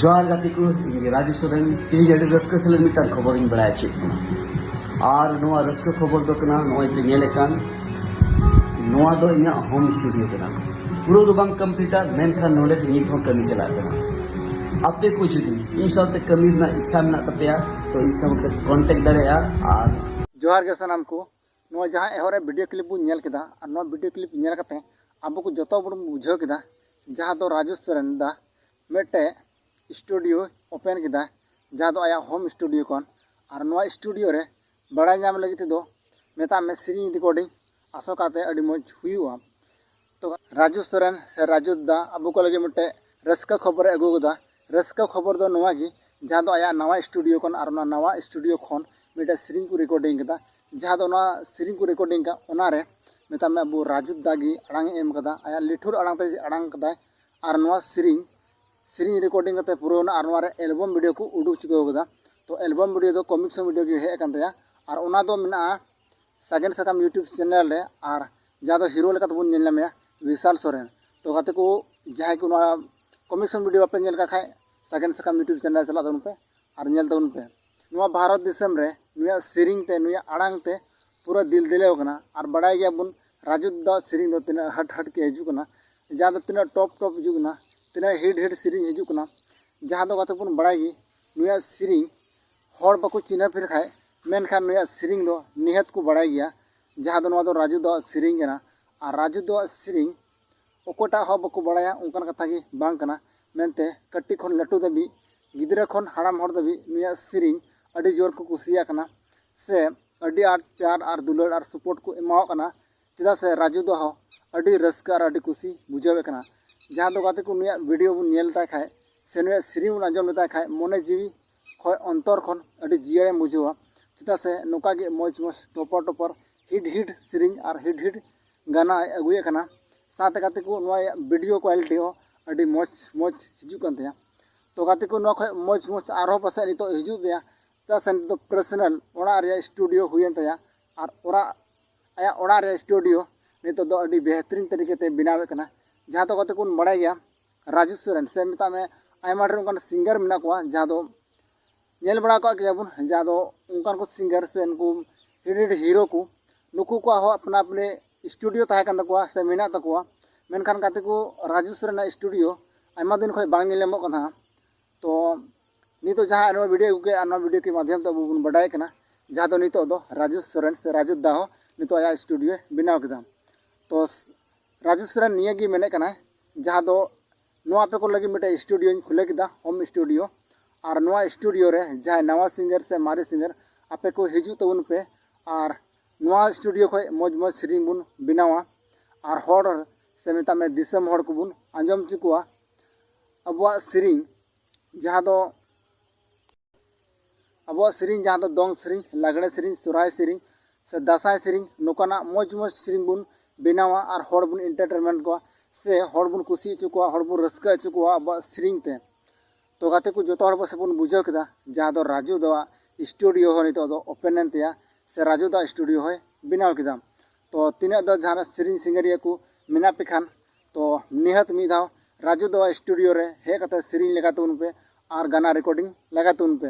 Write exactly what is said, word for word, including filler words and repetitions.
ᱡᱚᱦᱟᱨ ᱜᱟᱛᱮ ᱠᱚ, ᱤᱧ ᱜᱮ ᱨᱟᱡᱩ ᱥᱚᱨᱮᱱ᱾ ᱛᱮᱦᱮᱧ ᱟᱹᱰᱤ ᱨᱟᱹᱥᱠᱟᱹ ᱥᱟᱞᱟᱜ ᱢᱤᱫᱴᱟᱝ ᱠᱷᱚᱵᱚᱨᱤᱧ ᱵᱟᱲᱟᱭ ᱦᱚᱪᱚᱭᱮᱫ ᱵᱚᱱᱟ᱾ ᱟᱨ ᱱᱚᱣᱟ ᱨᱟᱹᱥᱠᱟᱹ ᱠᱷᱚᱵᱚᱨ ᱫᱚ ᱠᱟᱱᱟ, ᱱᱚᱜᱼᱚᱭ ᱯᱮ ᱧᱮᱞᱮᱫ ᱠᱟᱱ, ᱱᱚᱣᱟ ᱫᱚ ᱤᱧᱟᱹᱜ ᱦᱳᱢ ᱥᱴᱩᱰᱤᱭᱳ ᱠᱟᱱᱟ᱾ ᱯᱩᱨᱟᱹ ᱫᱚ ᱵᱟᱝ ᱠᱚᱢᱯᱞᱤᱴᱟ, ᱢᱮᱱᱠᱷᱟᱱ ᱱᱚᱰᱮ ᱱᱤᱛ ᱦᱚᱸ ᱠᱟᱹᱢᱤ ᱪᱟᱞᱟᱜ ᱠᱟᱱᱟ᱾ ᱟᱯᱮ ᱠᱚ ᱡᱩᱫᱤ ᱤᱧ ᱥᱟᱶᱛᱮ ᱠᱟᱹᱢᱤ ᱨᱮᱱᱟᱜ ᱤᱪᱪᱷᱟ ᱢᱮᱱᱟᱜ ᱛᱟᱯᱮᱭᱟ, ᱛᱚ ᱤᱧ ᱥᱟᱶᱛᱮ ᱠᱚᱱᱴᱮᱠᱴ ᱫᱟᱲᱮᱭᱟᱜᱼᱟ᱾ ᱟᱨ ᱡᱚᱦᱟᱨ ᱜᱮ ᱥᱟᱱᱟᱢ ᱠᱚ᱾ ᱱᱚᱣᱟ ᱡᱟᱦᱟᱸ ᱮᱦᱚᱵ ᱨᱮ ᱵᱷᱤᱰᱤᱭᱳ ᱠᱞᱤᱯ ᱵᱚᱱ ᱧᱮᱞ ᱠᱮᱫᱟ, ᱟᱨ ᱱᱚᱣᱟ ᱵᱷᱤᱰᱤᱭᱳ ᱠᱞᱤᱯ ᱧᱮᱞ ᱠᱟᱛᱮ ᱟᱵᱚ ᱠᱚ ᱡᱚᱛᱚ ᱵᱚᱱ ᱵᱩᱡᱷᱟᱹᱣ ᱠᱮᱫᱟ, ᱡᱟᱦᱟᱸ ᱫᱚ ᱨᱟᱡᱩ ᱥᱚᱨᱮᱱ ᱫᱟ ᱢᱤᱫᱴᱮᱡ ᱥᱴᱩᱰᱤᱭᱳ ᱳᱯᱮᱱ ᱠᱮᱫᱟ, ᱡᱟᱦᱟᱸ ᱫᱚ ᱟᱭᱟᱜ ᱦᱳᱢ ᱥᱴᱩᱰᱤᱭᱳ ᱠᱟᱱ᱾ ᱟᱨ ᱱᱚᱣᱟ ᱥᱴᱩᱰᱤᱭᱳ ᱨᱮ ᱵᱟᱲᱟᱭ ᱧᱟᱢ ᱞᱟᱹᱜᱤᱫ ᱛᱮᱫᱚ ᱢᱮᱛᱟᱜ ᱢᱮ ᱥᱮᱨᱮᱧ ᱨᱮᱠᱚᱨᱰᱤᱝ ᱟᱥᱚᱠᱟᱛᱮ ᱟᱹᱰᱤ ᱢᱚᱡᱽ ᱦᱩᱭᱩᱜᱼᱟ᱾ ᱛᱚ ᱨᱟᱡᱩ ᱥᱚᱨᱮᱱ ᱥᱮ ᱨᱟᱡᱩ ᱫᱟ ᱟᱵᱚ ᱠᱚ ᱞᱟᱹᱜᱤᱫ ᱢᱤᱫᱴᱮᱡ ᱨᱟᱹᱥᱠᱟᱹ ᱠᱷᱚᱵᱚᱨᱮ ᱟᱹᱜᱩ ᱠᱟᱫᱟ᱾ ᱨᱟᱹᱥᱠᱟᱹ ᱠᱷᱚᱵᱚᱨ ᱫᱚ ᱱᱚᱣᱟ ᱜᱮ, ᱡᱟᱦᱟᱸ ᱫᱚ ᱟᱭᱟᱜ ᱱᱟᱣᱟ ᱥᱴᱩᱰᱤᱭᱳ ᱠᱷᱚᱱ, ᱟᱨ ᱚᱱᱟ ᱱᱟᱣᱟ ᱥᱴᱩᱰᱤᱭᱳ ᱠᱷᱚᱱ ᱢᱤᱫᱴᱮᱡ ᱥᱮᱨᱮᱧ ᱠᱚ ᱨᱮᱠᱚᱨᱰᱤᱝ ᱠᱟᱫᱟ᱾ ᱡᱟᱦᱟᱸ ᱫᱚ ᱚᱱᱟ ᱥᱮᱨᱮᱧ ᱠᱚ ᱨᱮᱠᱚᱨᱰᱤᱝ ᱠᱟᱜ, ᱚᱱᱟᱨᱮ ᱢᱮᱛᱟᱜ ᱢᱮ ᱟᱵᱚ ᱨᱟᱡᱩ ᱫᱟ ᱜᱮ ᱟᱲᱟᱝ ᱮ ᱮᱢ ᱠᱟᱫᱟ, ᱟᱭᱟᱜ ᱞᱤᱴᱷᱩᱨ ᱟᱲᱟᱝ ᱛᱮ ᱟᱲᱟᱝ ᱠᱟᱫᱟᱭ᱾ ᱟᱨ ᱱᱚᱣᱟ ᱥᱮᱨᱮᱧ ᱥᱮᱨᱮᱧ ᱨᱮᱠᱚᱨᱰᱤᱝ ᱠᱟᱛᱮ ᱯᱩᱨᱟᱹᱣ ᱮᱱᱟ, ᱟᱨ ᱱᱚᱣᱟ ᱨᱮ ᱮᱞᱵᱚᱢ ᱵᱷᱤᱰᱤᱭᱳ ᱠᱚ ᱩᱰᱩᱠ ᱪᱩᱠᱟᱹᱣ ᱠᱟᱫᱟ᱾ ᱛᱚ ᱮᱞᱵᱚᱢ ᱵᱷᱤᱰᱤᱭᱳ ᱫᱚ ᱠᱚᱢᱤᱠ ᱥᱚᱝ ᱵᱷᱤᱰᱤᱭᱳ ᱜᱮ ᱦᱮᱡ ᱟᱠᱟᱱ ᱛᱟᱭᱟ, ᱟᱨ ᱚᱱᱟ ᱫᱚ ᱢᱮᱱᱟᱜᱼᱟ ᱥᱟᱜᱮᱱ ᱥᱟᱠᱟᱢ ᱭᱩᱴᱩᱵᱽ ᱪᱮᱱᱮᱞ ᱨᱮ᱾ ᱟᱨ ᱡᱟᱦᱟᱸ ᱫᱚ ᱦᱤᱨᱳ ᱞᱮᱠᱟ ᱛᱮᱵᱚᱱ ᱧᱮᱞ ᱧᱟᱢᱮᱭᱟ, ᱵᱤᱥᱟᱞ ᱥᱚᱨᱮᱱ᱾ ᱛᱚ ᱜᱟᱛᱮ ᱠᱚ, ᱡᱟᱦᱟᱸᱭ ᱠᱚ ᱱᱚᱣᱟ ᱠᱚᱢᱤᱠ ᱥᱚᱝ ᱵᱷᱤᱰᱤᱭᱳ ᱵᱟᱯᱮ ᱧᱮᱞ ᱠᱟᱜ ᱠᱷᱟᱡ, ᱥᱟᱜᱮᱱ ᱥᱟᱠᱟᱢ ᱭᱩᱴᱩᱵᱽ ᱪᱮᱱᱮᱞ ᱨᱮ ᱪᱟᱞᱟᱜ ᱛᱟᱵᱚᱱ ᱯᱮ ᱟᱨ ᱧᱮᱞ ᱛᱟᱵᱚᱱ ᱯᱮ᱾ ᱱᱚᱣᱟ ᱵᱷᱟᱨᱚᱛ ᱫᱤᱥᱚᱢ ᱨᱮ ᱱᱩᱭᱟᱜ ᱥᱮᱨᱮᱧ ᱛᱮ, ᱱᱩᱭᱟᱜ ᱟᱲᱟᱝ ᱛᱮ ᱯᱩᱨᱟᱹ ᱫᱤᱞ ᱫᱤᱞᱮᱣ ᱠᱟᱱᱟ᱾ ᱟᱨ ᱵᱟᱲᱟᱭ ᱜᱮᱭᱟᱵᱚᱱ ᱨᱟᱡᱩ ᱫᱟ ᱥᱮᱨᱮᱧ ᱫᱚ ᱛᱤᱱᱟᱹᱜ ᱦᱟᱴ ᱦᱟᱴ ᱜᱮ ᱦᱤᱡᱩᱜ ᱠᱟᱱᱟ, ᱡᱟᱦᱟᱸ ᱫᱚ ᱛᱤᱱᱟᱹᱜ ᱴᱚᱯ ᱴᱚᱯ ᱦᱤᱡᱩᱜ ᱠᱟᱱᱟ, ᱛᱤᱱᱟᱹᱜ ᱦᱤᱴ ᱦᱤᱴ ᱥᱮᱨᱮᱧ ᱦᱤᱡᱩᱜ ᱠᱟᱱᱟ, ᱡᱟᱦᱟᱸ ᱫᱚ ᱜᱟᱛᱮ ᱵᱚᱱ ᱵᱟᱲᱟᱭ ᱜᱮ, ᱱᱩᱭᱟᱜ ᱥᱮᱨᱮᱧ ᱦᱚᱲ ᱵᱟᱠᱚ ᱪᱤᱱᱦᱟᱹᱯ ᱞᱮᱠᱷᱟᱡ, ᱢᱮᱱᱠᱷᱟᱱ ᱱᱩᱭᱟᱜ ᱥᱮᱨᱮᱧ ᱫᱚ ᱱᱤᱦᱟᱹᱛ ᱠᱚ ᱵᱟᱲᱟᱭ ᱜᱮᱭᱟ, ᱡᱟᱦᱟᱸ ᱫᱚ ᱱᱚᱣᱟ ᱫᱚ ᱨᱟᱡᱩ ᱫᱟᱣᱟᱜ ᱥᱮᱨᱮᱧ ᱠᱟᱱᱟ᱾ ᱟᱨ ᱨᱟᱡᱩ ᱫᱟᱣᱟᱜ ᱥᱮᱨᱮᱧ ᱚᱠᱚᱭᱴᱟᱜ ᱦᱚᱸ ᱵᱟᱠᱚ ᱵᱟᱲᱟᱭᱟ, ᱚᱱᱠᱟᱱ ᱠᱟᱛᱷᱟ ᱜᱮ ᱵᱟᱝ ᱠᱟᱱᱟ᱾ ᱢᱮᱱᱛᱮ ᱠᱟᱹᱴᱤᱡ ᱠᱷᱚᱱ ᱞᱟᱹᱴᱩ ᱫᱷᱟᱹᱵᱤᱡ, ᱜᱤᱫᱽᱨᱟᱹ ᱠᱷᱚᱱ ᱦᱟᱲᱟᱢ ᱦᱚᱲ ᱫᱷᱟᱹᱵᱤᱡ ᱱᱩᱭᱟᱜ ᱥᱮᱨᱮᱧ ᱟᱹᱰᱤ ᱡᱳᱨ ᱠᱚ ᱠᱩᱥᱤᱭᱟᱜ ᱠᱟᱱᱟ, ᱥᱮ ᱟᱹᱰᱤ ᱟᱸᱴ ᱯᱮᱭᱟᱨ ᱟᱨ ᱫᱩᱞᱟᱹᱲ ᱟᱨ ᱥᱟᱯᱳᱨᱴ ᱠᱚ ᱮᱢᱟᱣᱟᱜ ᱠᱟᱱᱟ᱾ ᱪᱮᱫᱟᱜ ᱥᱮ ᱨᱟᱡᱩ ᱫᱟ ᱦᱚᱸ ᱟᱹᱰᱤ ᱨᱟᱹᱥᱠᱟᱹ ᱟᱨ ᱟᱹᱰᱤ ᱠᱩᱥᱤ ᱵᱩᱡᱷᱟᱹᱣᱮᱫ ᱠᱟᱱᱟ᱾ ᱡᱟᱦᱟᱸ ᱫᱚ ᱜᱟᱛᱮ ᱠᱚ, ᱱᱩᱭᱟᱜ ᱵᱷᱤᱰᱤᱭᱳ ᱵᱚᱱ ᱧᱮᱞ ᱛᱟᱭ ᱠᱷᱟᱡ, ᱥᱮ ᱱᱩᱭᱟᱜ ᱥᱮᱨᱮᱧ ᱵᱚᱱ ᱟᱸᱡᱚᱢ ᱞᱮᱛᱟᱭ ᱠᱷᱟᱡ, ᱢᱚᱱᱮ ᱡᱤᱣᱤ ᱠᱷᱚᱡ ᱚᱱᱛᱚᱨ ᱠᱷᱚᱱ ᱟᱹᱰᱤ ᱡᱤᱭᱟᱹᱲᱮᱢ ᱵᱩᱡᱷᱟᱹᱣᱟ᱾ ᱪᱮᱫᱟᱜ ᱥᱮ ᱱᱚᱝᱠᱟ ᱜᱮ ᱢᱚᱡᱽ ᱢᱚᱡᱽ ᱴᱚᱯᱚᱨ ᱴᱚᱯᱚᱨ ᱦᱤᱴ ᱦᱤᱴ ᱥᱮᱨᱮᱧ ᱟᱨ ᱦᱤᱴ ᱦᱤᱴ ᱜᱟᱱᱟᱭ ᱟᱹᱜᱩᱭᱮᱫ ᱠᱟᱱᱟ᱾ ᱥᱟᱶᱛᱮ ᱜᱟᱛᱮ ᱠᱚ, ᱱᱚᱣᱟ ᱵᱷᱤᱰᱤᱭᱳ ᱠᱳᱣᱟᱞᱤᱴᱤ ᱦᱚᱸ ᱟᱹᱰᱤ ᱢᱚᱡᱽ ᱢᱚᱡᱽ ᱦᱤᱡᱩᱜ ᱠᱟᱱ ᱛᱟᱭᱟ᱾ ᱛᱚ ᱜᱟᱛᱮ ᱠᱚ, ᱱᱚᱣᱟ ᱠᱷᱚᱡ ᱢᱚᱡᱽ ᱢᱚᱡᱽ ᱟᱨᱦᱚᱸ ᱯᱟᱥᱮᱡ ᱱᱤᱛᱚᱜ ᱦᱤᱡᱩᱜ ᱛᱟᱭᱟ᱾ ᱪᱮᱫᱟᱜ ᱥᱮ ᱱᱤᱛᱚᱜ ᱫᱚ ᱯᱟᱨᱥᱚᱱᱟᱞ ᱚᱲᱟᱜ ᱨᱮᱭᱟᱜ ᱥᱴᱩᱰᱤᱭᱳ ᱦᱩᱭᱮᱱ ᱛᱟᱭᱟ, ᱟᱨ ᱚᱲᱟᱜ, ᱟᱭᱟᱜ ᱚᱲᱟᱜ ᱨᱮᱭᱟᱜ ᱥᱴᱩᱰᱤᱭᱳ ᱱᱤᱛᱚᱜ ᱫᱚ ᱟᱹᱰᱤ ᱵᱮᱦᱛᱨᱤᱱ ᱛᱟᱹᱨᱤᱠᱟ ᱛᱮ ᱵᱮᱱᱟᱣᱮᱫ ᱠᱟᱱᱟ᱾ ᱡᱟᱦᱟᱸ ᱫᱚ ᱜᱟᱛᱮ ᱠᱚ ᱵᱚᱱ ᱵᱟᱲᱟᱭ ᱜᱮᱭᱟ, ᱨᱟᱡᱩ ᱥᱚᱨᱮᱱ ᱥᱮ ᱢᱮᱛᱟᱜ ᱢᱮ ᱟᱭᱢᱟ ᱰᱷᱮᱨ ᱚᱱᱠᱟᱱ ᱥᱤᱝᱜᱟᱨ ᱢᱮᱱᱟᱜ ᱠᱚᱣᱟ, ᱡᱟᱦᱟᱸ ᱫᱚ ᱧᱮᱞ ᱵᱟᱲᱟ ᱟᱠᱟᱫ ᱜᱮᱭᱟᱵᱚᱱ, ᱡᱟᱦᱟᱸ ᱫᱚ ᱚᱱᱠᱟᱱ ᱠᱚ ᱥᱤᱝᱜᱟᱨ ᱥᱮ ᱩᱱᱠᱩ ᱦᱤᱰᱤ ᱦᱤᱨᱳ ᱠᱚ, ᱱᱩᱠᱩ ᱠᱚᱣᱟᱜ ᱦᱚᱸ ᱟᱯᱱᱟ ᱟᱯᱱᱤ ᱥᱴᱩᱰᱤᱭᱳ ᱛᱟᱦᱮᱸ ᱠᱟᱱ ᱛᱟᱠᱚᱣᱟ ᱥᱮ ᱢᱮᱱᱟᱜ ᱛᱟᱠᱚᱣᱟ, ᱢᱮᱱᱠᱷᱟᱱ ᱜᱟᱛᱮ ᱠᱚ, ᱨᱟᱡᱩ ᱥᱚᱨᱮᱱᱟᱜ ᱥᱴᱩᱰᱤᱭᱳ ᱟᱭᱢᱟ ᱫᱤᱱ ᱠᱷᱚᱱ ᱵᱟᱝ ᱧᱮᱞ ᱧᱟᱢᱚᱜ ᱠᱟᱱᱟ᱾ ᱛᱚ ᱱᱤᱛᱚᱜ ᱡᱟᱦᱟᱸ ᱱᱚᱣᱟ ᱵᱷᱤᱰᱤᱭᱳ ᱟᱹᱜᱩ ᱠᱮᱫ, ᱟᱨ ᱱᱚᱣᱟ ᱵᱷᱤᱰᱤᱭᱳ ᱠᱚ ᱢᱟᱫᱽᱫᱷᱚᱢ ᱛᱮ ᱟᱵᱚ ᱵᱚᱱ ᱵᱟᱰᱟᱭ ᱠᱟᱱᱟ, ᱡᱟᱦᱟᱸ ᱫᱚ ᱱᱤᱛᱚᱜ ᱫᱚ ᱨᱟᱡᱩ ᱥᱚᱨᱮᱱ ᱥᱮ ᱨᱟᱡᱩ ᱫᱟ ᱦᱚᱸ ᱱᱤᱛᱚᱜ ᱟᱭᱟᱜ ᱥᱴᱩᱰᱤᱭᱳᱭ ᱵᱮᱱᱟᱣ ᱠᱮᱫᱟ᱾ ᱛᱚ ᱨᱟᱡᱩ ᱥᱚᱨᱮᱱ ᱱᱤᱭᱟᱹ ᱜᱮ ᱢᱮᱱᱮᱫ ᱠᱟᱱᱟᱭ, ᱡᱟᱦᱟᱸ ᱫᱚ ᱱᱚᱣᱟ ᱟᱯᱮ ᱠᱚ ᱞᱟᱹᱜᱤᱫ ᱢᱤᱫᱴᱮᱱ ᱥᱴᱩᱰᱤᱭᱳᱧ ᱠᱷᱩᱞᱟᱹᱣ ᱠᱮᱫᱟ, ᱦᱳᱢ ᱥᱴᱩᱰᱤᱭᱳ᱾ ᱟᱨ ᱱᱚᱣᱟ ᱥᱴᱩᱰᱤᱭᱳ ᱨᱮ ᱡᱟᱦᱟᱸᱭ ᱱᱟᱣᱟ ᱥᱤᱝᱜᱟᱨ ᱥᱮ ᱢᱟᱨᱮ ᱥᱤᱝᱜᱟᱨ, ᱟᱯᱮ ᱠᱚ ᱦᱤᱡᱩᱜ ᱛᱟᱵᱚᱱ ᱯᱮ, ᱟᱨ ᱱᱚᱣᱟ ᱥᱴᱩᱰᱤᱭᱳ ᱠᱷᱚᱱ ᱢᱚᱡᱽ ᱢᱚᱡᱽ ᱥᱮᱨᱮᱧ ᱵᱚᱱ ᱵᱮᱱᱟᱣᱟ, ᱟᱨ ᱦᱚᱲ ᱥᱮ ᱢᱮᱛᱟᱜ ᱢᱮ ᱫᱤᱥᱚᱢ ᱦᱚᱲ ᱠᱚᱵᱚᱱ ᱟᱸᱡᱚᱢ ᱦᱚᱪᱚ ᱠᱚᱣᱟ ᱟᱵᱚᱣᱟᱜ ᱥᱮᱨᱮᱧ, ᱡᱟᱦᱟᱸ ᱫᱚ ᱟᱵᱚᱣᱟᱜ ᱥᱮᱨᱮᱧ, ᱡᱟᱦᱟᱸ ᱫᱚ ᱫᱚᱝ ᱥᱮᱨᱮᱧ, ᱞᱟᱜᱽᱲᱮ ᱥᱮᱨᱮᱧ, ᱥᱚᱨᱦᱟᱭ ᱥᱮᱨᱮᱧ ᱥᱮ ᱫᱟᱸᱥᱟᱭ ᱥᱮᱨᱮᱧ, ᱱᱚᱝᱠᱟᱱᱟᱜ ᱢᱚᱡᱽ ᱢᱚᱡᱽ ᱥᱮᱨᱮᱧ ᱵᱚᱱ ᱵᱮᱱᱟᱣᱟ ᱟᱨ ᱦᱚᱲ ᱵᱚᱱ ᱮᱱᱴᱟᱨᱴᱮᱱᱢᱮᱱᱴ ᱠᱚᱣᱟ ᱥᱮ ᱦᱚᱲ ᱵᱚᱱ ᱠᱩᱥᱤ ᱦᱚᱪᱚ ᱠᱚᱣᱟ, ᱦᱚᱲ ᱵᱚᱱ ᱨᱟᱹᱥᱠᱟᱹ ᱦᱚᱪᱚ ᱠᱚᱣᱟ ᱟᱵᱚᱣᱟᱜ ᱥᱮᱨᱮᱧ ᱛᱮ᱾ ᱛᱚ ᱜᱟᱛᱮ ᱠᱚ, ᱡᱚᱛᱚ ᱦᱚᱲ ᱯᱟᱥᱮᱡ ᱵᱚᱱ ᱵᱩᱡᱷᱟᱹᱣ ᱠᱮᱫᱟ, ᱡᱟᱦᱟᱸ ᱫᱚ ᱨᱟᱡᱩ ᱫᱟᱣᱟᱜ ᱥᱴᱩᱰᱤᱭᱳ ᱦᱚᱸ ᱱᱤᱛᱚᱜ ᱫᱚ ᱳᱯᱮᱱ ᱮᱱ ᱛᱟᱭᱟ ᱥᱮ ᱨᱟᱡᱩ ᱫᱟᱣᱟᱜ ᱥᱴᱩᱰᱤᱭᱳ ᱦᱚᱸᱭ ᱵᱮᱱᱟᱣ ᱠᱮᱫᱟ᱾ ᱛᱚ ᱛᱤᱱᱟᱹᱜ ᱫᱚ ᱡᱟᱦᱟᱸ ᱥᱮᱨᱮᱧ ᱥᱤᱝᱜᱟᱹᱨᱤᱭᱟᱹ ᱠᱚ ᱢᱮᱱᱟᱜ ᱯᱮ ᱠᱷᱟᱱ, ᱛᱚ ᱱᱤᱦᱟᱹᱛ ᱢᱤᱫ ᱫᱷᱟᱣ ᱨᱟᱡᱩ ᱫᱟᱣᱟᱜ ᱥᱴᱩᱰᱤᱭᱳ ᱨᱮ ᱦᱮᱡ ᱠᱟᱛᱮ ᱥᱮᱨᱮᱧ ᱞᱮᱜᱟ ᱛᱟᱵᱚᱱ ᱯᱮ ᱟᱨ ᱜᱟᱱᱟ ᱨᱮᱠᱚᱨᱰᱤᱝ ᱞᱮᱜᱟ ᱛᱟᱵᱚᱱ ᱯᱮ᱾